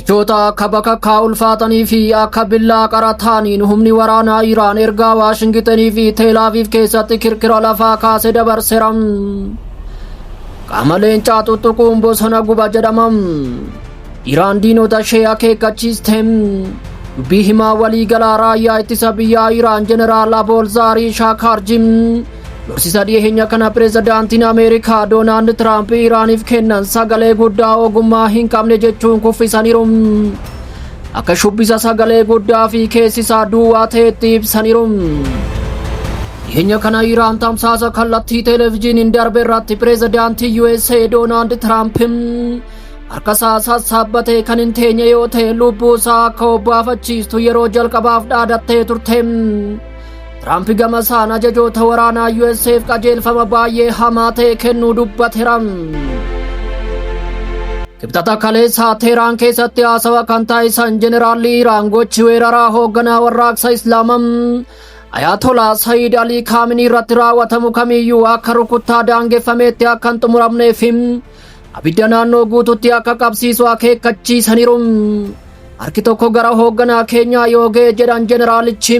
Jechoota akka bakakkaa ulfaatanii fi akka billaa qarataaniin humni waraanaa Iraan ergaa Waashingitenii fi Teelaaviif keessatti kirkira lafaa kaase dabarseera. Qaama leencaa tuttuquun bosona guba jedhama. Iraan diinota ishee akeekkachiiste. Dubbii himaa waliigalaa raayyaa ittisa biyyaa Iraan, Jeneraal Aboolzaarii Shaakaarjim, dorsisa dhiyeenya kana pireezidaantiin Ameerikaa Doonaald Tiraamp Iraaniif kennan sagalee guddaa ogummaa hin qabne jechuun kuffisaniiru. Akka shubbisa sagalee guddaa fi keessisaa duwwaa ta'etti ibsaniiru. Dhiyeenya kana Iraan tamsaasa kallattii televezyiiniin darbe irratti pireezidaantii USA Doonaald Tiraamp harka isaa sassaabbatee kan hin teenye yoo ta'e lubbuu isaa akka obbaafachiistu yeroo jalqabaaf dhaadattee turte. Tiraamp gama isaan ajajoota waraanaa USAf qajeelfama baay'ee hamaa ta'e kennuu dubbateera. Kibxata kaleessaa Teheraan keessatti haasawa kan taasisan Jeneraalli Iraan, gochi weeraraa hoogganaa warraaqsa Islaamaa Ayatollah Sayyid Alii Kaaminii irratti raawwatamu kamiyyuu akka rukuttaa daangeffameetti akka hin xumuramneef abidda naannoo guututti akka qabsiisu akeekkachiisaniiru. Harki tokko gara hoogganaa keenyaa yoo ga'e, jedhan jeneraalichi,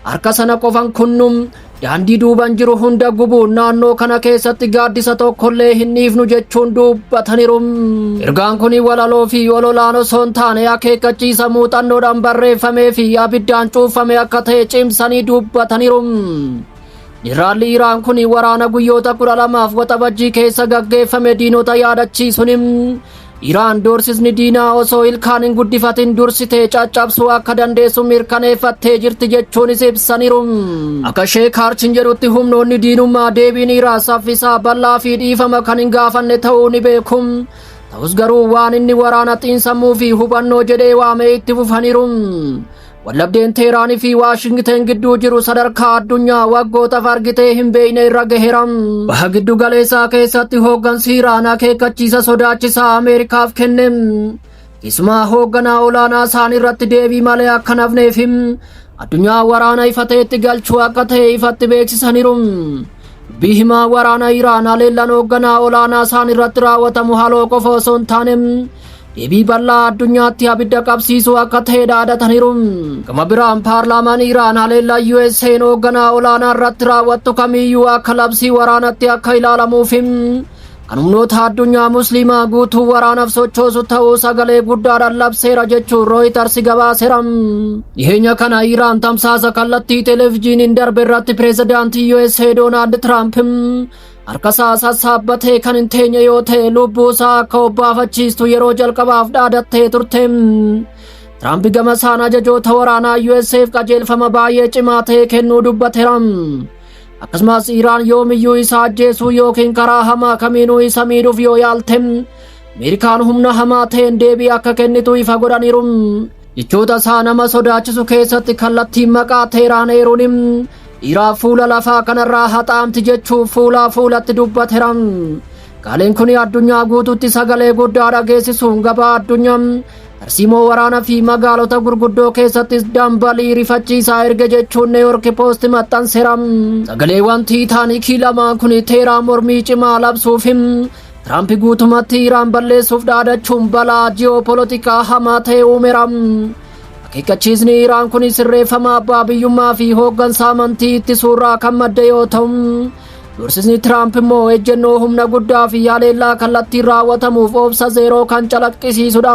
harka sana qofan kunnum, daandii duuban jiru hunda gubuun naannoo kana keessatti gaaddisa tokkollee hin dhiifnu jechuun dubbataniiru. Ergaan kun walaloo fi ololaan osoo hin taane akeekkachiisa muuxannoodhaan barreeffamee fi abiddaan cuufame akka ta'e cimsanii dubbataniiru. Jeneraalli Iraan kun waraana guyyoota 12f Waxabajjii keessa gaggeeffame diinota yaadachiisuun, Iraan doorsisni diinaa osoo ilkaan hin guddifatin dursitee caccabsuu akka dandeessu mirkaneeffattee jirti jechuunis ibsaniiru. Akka Sheekaarchin jedhutti, humnoonni diinummaa deebiin Iraan saffisaa, bal'aa fi dhiifama kan hin gaafanne ta'uu ni beeku. Ta'us garuu waan inni waraana xiinsammuu fi hubannoo jedhee waamee itti fufaniiru. Wallabdeen Teeraanii fi Waashingten gidduu jiru sadarkaa addunyaa waggootaaf argitee hin beekne irra gaheera. Baha giddu galeessaa keessatti hooggansi Iraan akeekkachiisa sodaachisaa Ameerikaaf kenne. Keessumaa hoogganaa olaanaa isaan irratti deebii malee akka nafneef addunyaa waraana ifa ta'etti galchuu akka ta'e ifatti beeksisaniiru. Dubbii himaa waraana Iraan, haleellaan hoogganaa olaanaa isaan irratti raawwatamu haloo qofa osoo hin taane deebii bal'aa addunyaatti abidda qabsiisuu akka ta'e dhaadataniiru. Gama biraan paarlaamaan Iraan haleellaa USA'n hoogganaa olaanaa irratti raawwattu kamiyyuu akka labsii waraanatti akka ilaalamuuf, kan humnoota addunyaa Musliimaa guutuu waraanaaf sochoosu ta'uu sagalee guddaadhaan labseera jechuun Reuters gabaaseera. Dhiheenya kana Iraan tamsaasa kallattii televezyiiniin darbe irratti pireezidaantii USA Doonaald Tiraamp harka isaa sassaabbatee kan hin teenye yoo ta'e lubbuu isaa akka obbaafachiistu yeroo jalqabaaf dhaadattee turte. Tiraamp gama isaan ajajoota waraanaa USAf qajeelfama baay'ee cimaa ta'e kennuu dubbateera. Akkasumas Iraan yoomiyyuu isa ajjeesuu yookiin karaa hamaa kamiinuu isa miidhuuf yoo yaalte Ameerikaan humna hamaa ta'een deebii akka kennitu ifa godhaniiru. Jechoota isaa nama sodaachisu keessatti kallattiin maqaa Teheraan eeruun, Iraan fuula lafaa kanarraa haxaamti jechuun fuulaa fuulatti dubbateera. Gaaleen kun addunyaa guutuutti sagalee guddaa dhageessisuun gabaa addunyaa, tarsiimoo waraanaa fi magaalota gurguddoo keessattis dambalii rifachiisaa erge jechuun New York Post maxxanseera. Sagaleewwan Tiitaanikii lamaan kun Teheraan mormii cimaa labsuuf, Tiraamp guutumatti Iraan balleessuuf dhaadachuun balaa ji'oopolitikaa hamaa ta'e uumeera. Akeekkachiisni Iraan kun sirreeffama abbaa biyyummaa fi hooggansa amantii ittisuurraa kan madde yoo ta'u, doorsisni Tiraamp immoo ejjennoo humna guddaa fi haleellaa kallattiin raawwatamuuf obsa zeeroo kan calaqqisiisudha.